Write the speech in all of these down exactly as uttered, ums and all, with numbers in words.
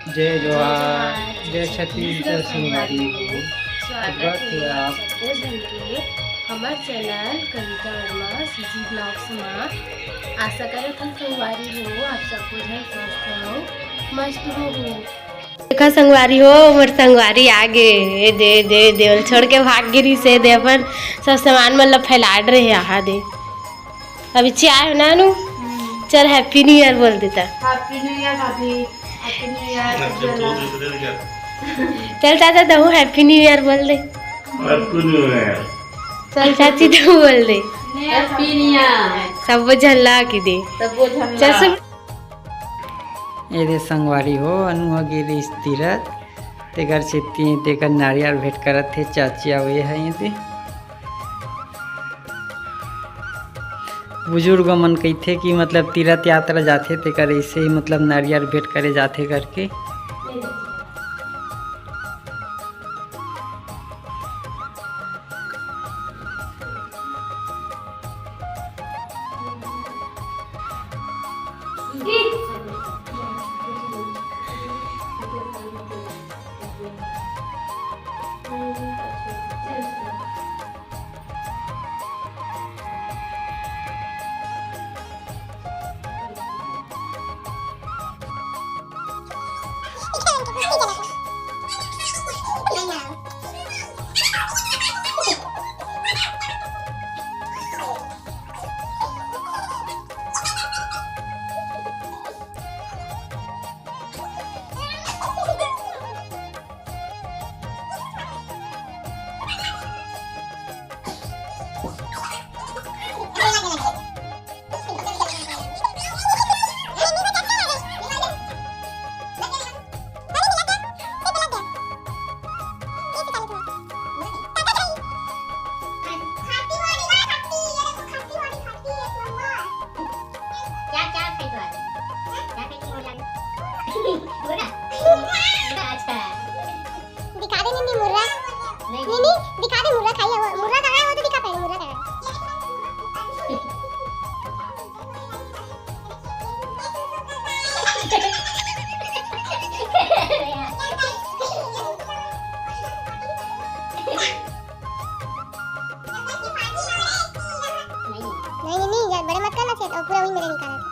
जय जोहार, जय छत्तीसगढ़ संगवारी हो। स्वागत हे आप सबो झन के हमर चैनल कविता वर्मा सीजी ब्लॉग्स मा। आशा करत हन संगवारी हो, आप सबो झन स्वस्थ हो, मस्त हो। देखा संगवारी हो, मोर संगवारी आ गे। ए दे, दे, दे, ओला छोड़ के भाग गे रिहिसे, दे अपन सब सामान मन ला फैलाड रहे, आहा दे। अभी चाय हो ना नू? हम्म। चल Happy New Year बोल देता। Happy New Year भाभी, Happy New Year। चल चाचा, तहू Happy New Year बोल दे। Happy New Year। चल चाची, तहू बोल दे। Happy New Year। सबो झन ला कि दे। सबो झन ला। चल सुन। ए दे संगवारी हो, अनु ह गे रिहिस तीरथ, तेकर सेती तेकर नारियल भेंट करत हे चाची अउ ए ह ए दे। बुजुर्ग मन कहिथे कि मतलब तीरथ यात्रा जाथे तेकर ऐसे ही मतलब नारियल भेंट करे जाथे करके। क्या, क्या खाई तो आज? क्या खाई तो आज? मुर्गा? मुर्गा, अच्छा। दिखा दे नीनी मुर्रा। नहीं। नीनी, दिखा दे मुर्रा खाई है वो। मुर्रा कहाँ है वो तो दिखा पहले, मुर्रा कहाँ है? नहीं, नहीं, नहीं, बड़े मत करना चाहिए, और पूरा वही मेरे निकाला था।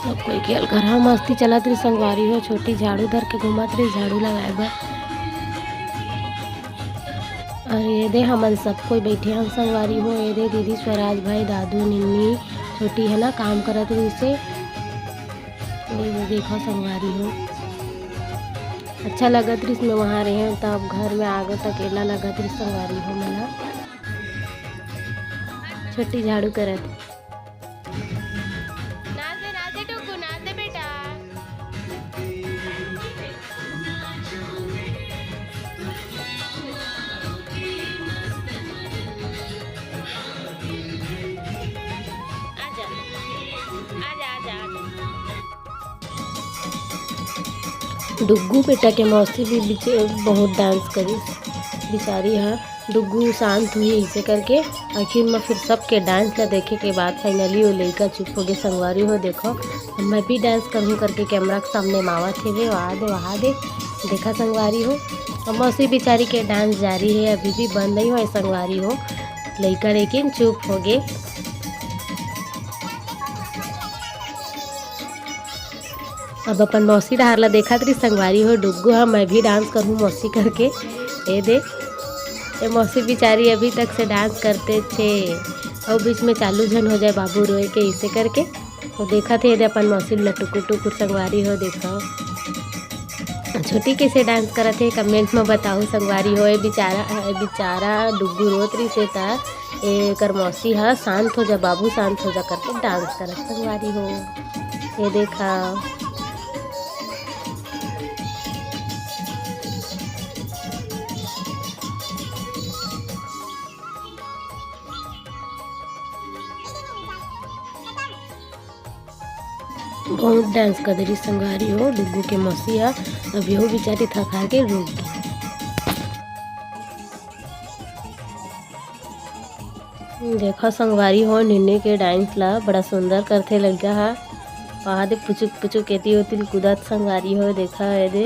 सब कोई खेल घर ह मस्ती चलत रही संगवारी हो। छोटी झाड़ू धर के घूमत रही झाड़ू लगाए बर। अउ ये दे हमन सब कोई बैठे हन संगवारी हो। ये दे दीदी स्वराज भाई, दादू, निन्नी, छोटी है ना काम करत रहिसे। ये दे देखो संगवारी हो, अच्छा लगत रहिस मैं वहाँ रहे हूँ तब घर में आगे त अकेला लगत रहिस संगवारी हो मोला। छोटी झाड़ू करत। नाच दे, नाच दे टुकू, नाच दे बेटा। आजा, आजा, आजा, आजा। डुग्गू बेटा के मौसी भी बिच-, बहुत डांस करिस। बिचारी ह डुग्गू शांत हुई इसे करके। आखिर में फिर सबके डांस ला देखे के बाद finally वो लइका चुप हो गए संगवारी हो। देखो, मैं भी डांस करूँ करके कैमरा के सामने मावत हेवे, वहा दे, वहा दे। देखा संगवारी हो, अब मौसी बिचारी के डांस जारी है, अभी भी बंद नहीं हुआ है संगवारी हो। लइका लेकिन चुप हो गए। अब अपन मौसी डहार ला देखत रही संगवारी हो, डुग्गू ह, मैं भी डांस करूँ मौसी करके। ए दे, ए मौसी बिचारी अभी तक से डांस करते थे, अउ बीच में चालू झन हो जाए बाबू रोए के, इसे करके। वो देखत हे, ए दे अपन मौसी ला टुकुर टुकुर संगवारी हो, देखो। छोटी कैसे डांस करत हे, कमेंट में बताओ संगवारी हो। ए बिचारा, ए बिचारा डुग्गू रोत रही से त एकर मौसी ह, "शांत हो जा बाबू, शांत हो जा," करके डांस करत संगवारी हो। ये देखा। बहुत डांस कर दे रही संगवारी हो डुग्गू के मौसी ह। अब यो बिचारी थका के रुक गई। देखा संगवारी हो, निन्नी के डांस ला बड़ा सुंदर करथे लड़का हा। वहाँ दे पुचुक पुचुक एती ओती कूदत संगवारी हो, देखा ए दे।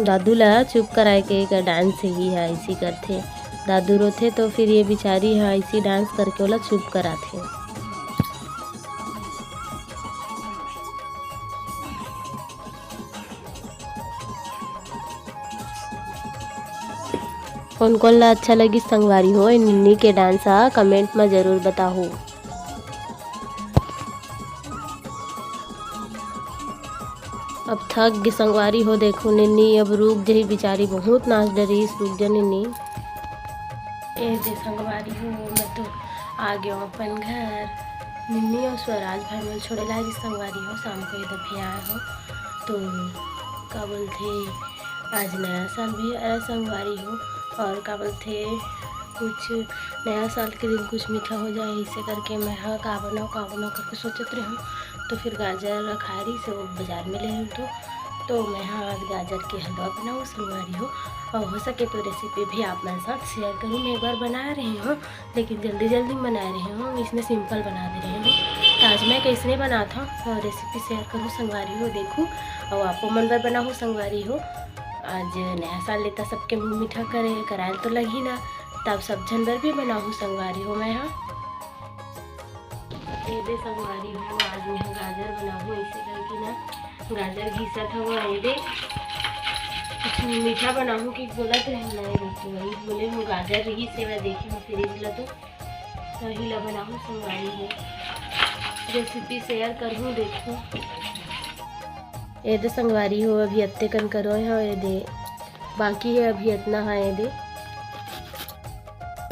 दादू ला चुप कराए के एकर डांस ही हा, ऐसी करथे। दादू रोथे तो फिर ये बिचारी हा ऐसी डांस करके ओला चुप कराथे। कोन कोन ला अच्छा लगिस संगवारी हो ए निन्नी के डांस हा, कमेंट मा जरूर बताहू। अब थक गे संगवारी हो, देखो निन्नी अब रुक जही बिचारी, बहुत नाच डरिस, रुक जा निन्नी। ए दे संगवारी हो, मैं तो आ गयो अपन घर। निन्नी अउ स्वराज भाई मन छोड़े ला आइस संगवारी हो, शाम को ये दफे आए हो। तो का बोलथे, आज नया साल भी आए संगवारी हो, और का बोलथे, कुछ नया साल के दिन कुछ मीठा हो जाए, इसे करके मैं हा का बनाओ, का बनाओ करके सोचत रही हूँ। तो फिर गाजर रखाए रही से वो बाजार में ले हूँ तो, तो मैं हा आज गाजर के हलवा बनाऊँ संगवारी हो, और हो सके तो रेसिपी भी आप मन साथ शेयर करूँ। मैं एक बार बनाए रही हूँ, लेकिन जल्दी जल्दी में बनाए रहे हूँ, इसने सिंपल बना दे रहे हूँ। तो आज मैं कैसने बनात हूँ और रेसिपी शेयर करूँ संगवारी हो, देखू। और आपो मन बर बनाहू संगवारी हो। आज नया साल लेता सबके मुँह मीठा करे करायल तो लगही ना, तब सब झन बर भी बनाहू संगवारी हो मैं हा। ए दे संगवारी हो, आज मैं हा गाजर बनाहू, ऐसे करके ना गाजर घिसत हवं। ए दे कुछ मीठा बनाहू कि बोलत रहे ना, ए दे तो वही बोले हूँ गाजर रही सेवा देखी हूँ फ्रिज ला तो वही ला बनाहू संगवारी हो, रेसिपी शेयर करहूँ देखू। ए दे संगवारी हो, अभी अत्ते कन करो हो, ए दे बाकी है, अभी इतना है, ए दे।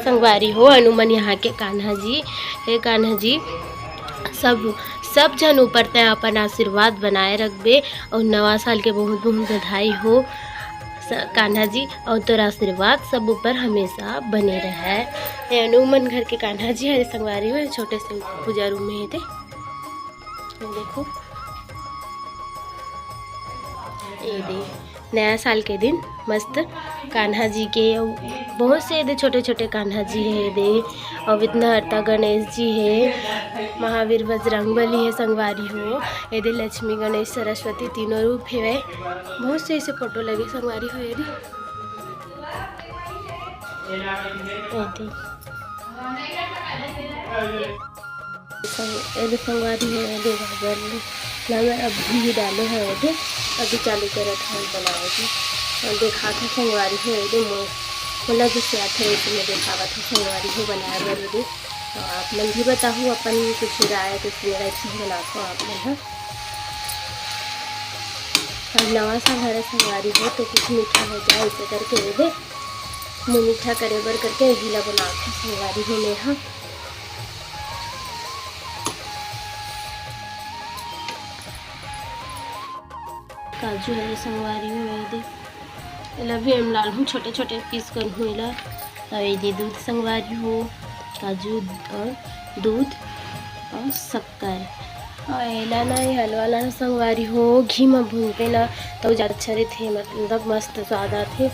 संगवारी हो, अनु मन यहाँ के कान्हा जी, हे कान्हा जी, सब, सब झन ऊपर तय अपन आशीर्वाद बनाए रखबे और नवा साल के बहुत बहुत बधाई हो। स-, कान्हा जी, और तोर आशीर्वाद सब ऊपर हमेशा बने रहे। हे अनु मन घर के कान्हा जी, हरे संगवारी हो, छोटे से पूजा रूम में हे ते। ये देखो, ये दे नया साल के दिन मस्त कान्हा जी के, बहुत से ये दे छोटे छोटे कान्हा जी है ये दे, और विघ्नहर्ता गणेश जी है, महावीर बजरंग बली है संगवारी हो, ये दे लक्ष्मी गणेश सरस्वती तीनों रूप है, बहुत से ऐसे फोटो लगे संगवारी हो ये दे। ये दे। संग-, एदे संगवारी हो, एदे गाजर ला मैं अब घी डाले हंव, एदे अभी चालू करत हंव बनाए के। अउ देखात हंव संगवारी हो, एदे मो-, मोला जइसे आथे वइसे मैं देखावत हंव संगवारी हो बनाए बर एदे। तो आप मन भी बताहू अपन कुछ राय, कुछ मेरा ऐसे ही बनात हो आप मन ह। अब नवा साल हरे संगवारी हो, तो कुछ मीठा हो जाए, ऐसे करके एदे मैं मीठा करे बर करके एही ला बनात हंव संगवारी हो मैं ह। काजू हरे संगवारी हो, एदे एला भी हम डालहूँ, छोटे छोटे पीस करहूँ एला। अउ एदे दूध संगवारी हो, काजू अउ दूध अउ शक्कर। अउ एला ना, ये हलवा ला ना संगवारी हो, घी म भूनबे ना, त जादा अच्छा रहिथे, मतलब मस्त स्वाद आथे।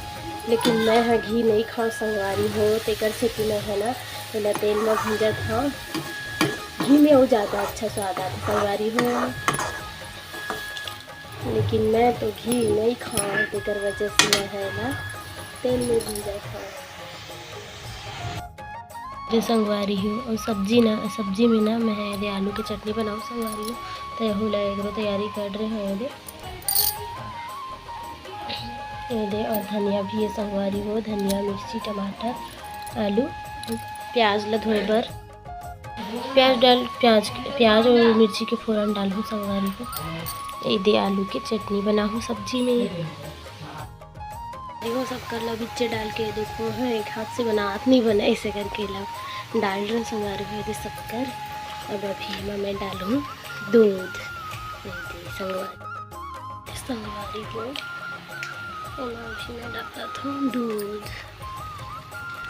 लेकिन मैं ह घी नइ खांव संगवारी हो, तेकर सेती मैं ह ना, एला तेल म भूंजत हंव। घी में अउ जादा अच्छा स्वाद आथे संगवारी हो। लेकिन मैं तो घी नइ खांव, तेकर वजह से मैं ह एला तेल में भूंजत हंव। जे संगवारी हो, अउ सब्जी ना, सब्जी में ना मैं एदे आलू के चटनी बनाहूँ संगवारी हो। त एहू ला एदे तैयारी कर रहे हंव एदे। एदे अउ धनिया भी हे संगवारी हो, धनिया, मिर्ची, टमाटर, आलू, प्याज ला धोए बर। प्याज डाल, प्याज, प्याज अउ मिर्ची के फोरन डालहूँ संगवारी हो। एदे आलू के चटनी बनाहूँ सब्जी में। देखो, शक्कर ला बिच्चे डाल के देखो, हाँ, एक हाथ से बनात नहीं बने, ऐसे करके ला डाल रहे संगवारी हो, एदे शक्कर। अब अभी एमा मैं डालहूँ दूध। एदे संगवारी, संगवारी हो, एमा अभी मैं डालत हूँ दूध।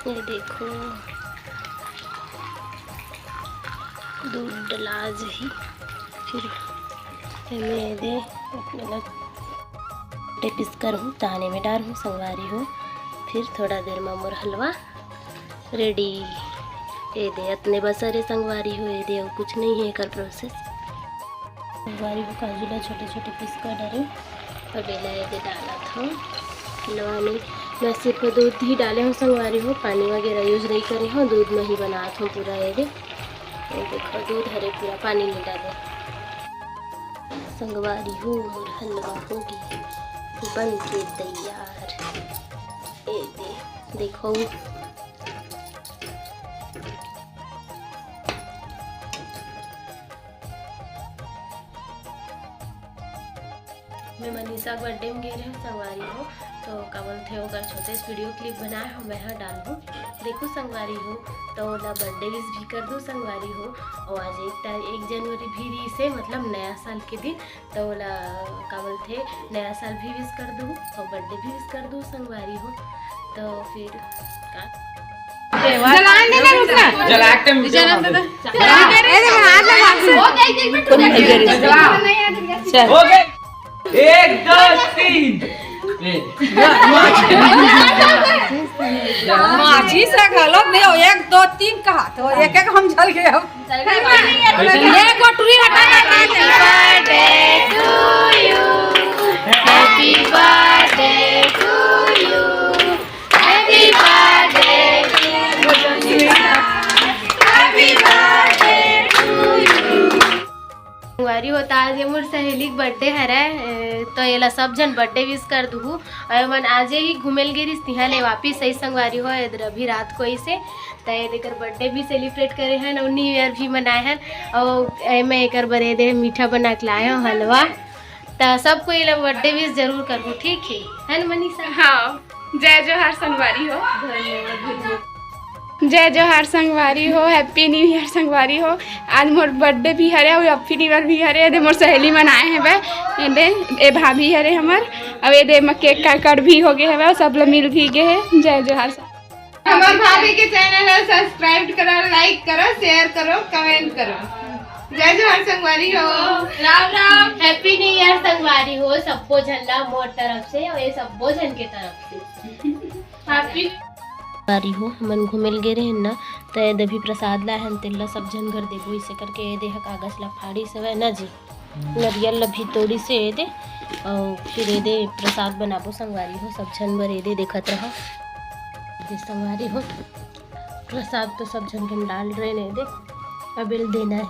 ये देखो, दूध डला जही, फिर एमे दे, मतलब, टेपिस करहूँ, ताने में डारहूँ संगवारी हो। फिर थोड़ा देर में मोर हलवा ready। ये दे, अतने बस हरे संगवारी हो, ये दे, अउ कुछ नहीं है एकर process। संगवारी हो, काजू ला छोटे-छोटे पीस कर डारे, अब एला एदे डालत हूँ। नवा नहीं, मैं सिर्फ दूध ही डाले हूँ संगवारी हो, पानी वगैरह use नहीं करे हूँ, दूध में ही बनात हूँ पूरा एदे। ये देखो, दूध हरे, पूरा पानी नहीं डाले। संगवारी हो, मोर हलवा हो गे, बन के तैयार। एदे, देखो। मैं मनीषा के birthday में गे रहेंव संगवारी हो, तो का बोलथे, ओकर छोटे से video clip बनाए हंव, मैं ह डालहूँ, देखहू संगवारी हो, तो ओला birthday wish भी कर दू संगवारी हो। अउ आज एक तारीख, एक जनवरी भी रहिसे, मतलब नया साल के दिन, तो ओला का बोलथे, नया साल भी wish कर दू अउ birthday भी wish कर दू संगवारी हो। तो फिर का जलान दे ना, रुक ना। जला के video जलान दे बना दे। दे। अरे, हाथ लगा दे। हो गई, एक मिनट, रुक जा। चल। हो गई। एक, दो, तीन। ए। माचिस से गलत नहीं हो, एक, दो, तीन कहा, तो एक, एक हम जल गए अब। ये कोठरी हटा, हटा, हटा। Happy birthday to you। Happy birthday to you। Happy birthday to you। Happy birthday to you। संगवारी हो, त आज ये मोर सहेली के birthday हरय, ए, तो एला सब झन birthday wish कर दुहू। अउ एमन आजे ही घूमे ल गे रिहिस, तिहां ले वापिस आइस संगवारी हो, एदे अभी रात को आइस हे। त एदे एकर birthday भी celebrate करे हन अउ New Year भी मनाए हन। अउ एमे एकर बर एदे मीठा बना के लाए हंव, हलवा। त सब कोई ला birthday wish जरूर करहू, ठीक हे, है न मनीषा? हाँ, जय जोहार संगवारी हो। धन्यवाद, धन्यवाद। जय जोहार संगवारी हो, Happy New Year संगवारी हो। आज मोर birthday भी हरे अउ Happy New Year भी हरे। एदे मोर सहेली मन आए हवय, एदे ए भाभी हरे हमर, अउ एदे एमा cake का cut भी हो गे हवय, सब ला मिल भी गे हे। जय जोहार। हमर भाभी के channel ला subscribe करो, like करो, share करो, comment करो। जय जोहार संगवारी हो। Ram Ram. Happy New Year संगवारी हो, सब्बो झन ला मोर तरफ से अउ ये सब्बो झन के तरफ से। Happy संगवारी हो, हमन घूमे ल गे रहेन ना, त एदे अभी प्रसाद लाए हन, तेला सब झन घर देबो, इसे करके एदे ह कागज ला फाड़िस हवय ना जी। नरियल ला भी तोड़िस हे एदे, अउ फिर एदे प्रसाद बनाबो संगवारी हो, सब झन बर एदे देखत रहा। एदे संगवारी हो, प्रसाद तो सब झन के डाल रहे ने एदे, अब एला देना हे।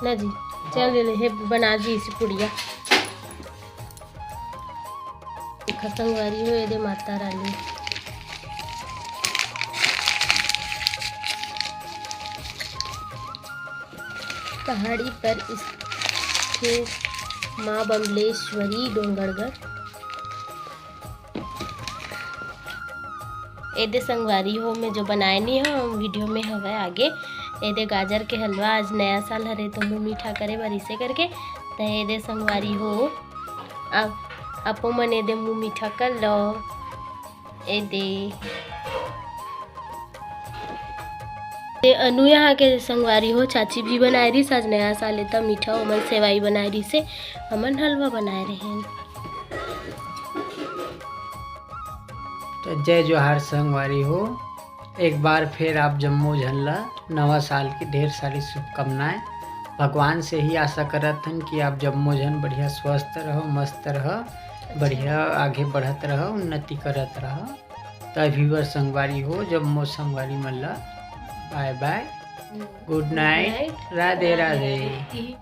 ना जी, चल ले हे बना जी इसे पुड़िया। देखा संगवारी हो, ये दे माता रानी। पहाड़ी पर स्थित माँ बमलेश्वरी डोंगरगढ़। एदे संगवारी हो, मैं जो बनाए नी हो, वीडियो में हवय आगे। एदे गाजर के हलवा, आज नया साल हरे तो मुंह मीठा करे बर इसे करके। त एदे संगवारी हो, अब आपो मन एदे मुंह मीठा कर लो। एदे ते अनु यहाँ के संगवारी हो, चाची भी बनाए रहिस आज नया साल, एता मीठा ओमन सेवई बनाए रहिस हे, हमन हलवा बनाए रहेन। तो जय जोहार संगवारी हो, एक बार फिर आप जम्मो झन ला नवा साल की ढेर सारी शुभकामनाएं। भगवान से ही आशा करत हन कि आप जम्मो झन बढ़िया स्वस्थ रहो, मस्त रहो, बढ़िया आगे बढ़त रहो, उन्नति करत रहो। त व्यूअर संगवारी हो, जम्मो संगवारी मन ला बाय बाय, गुड नाइट, राधे राधे।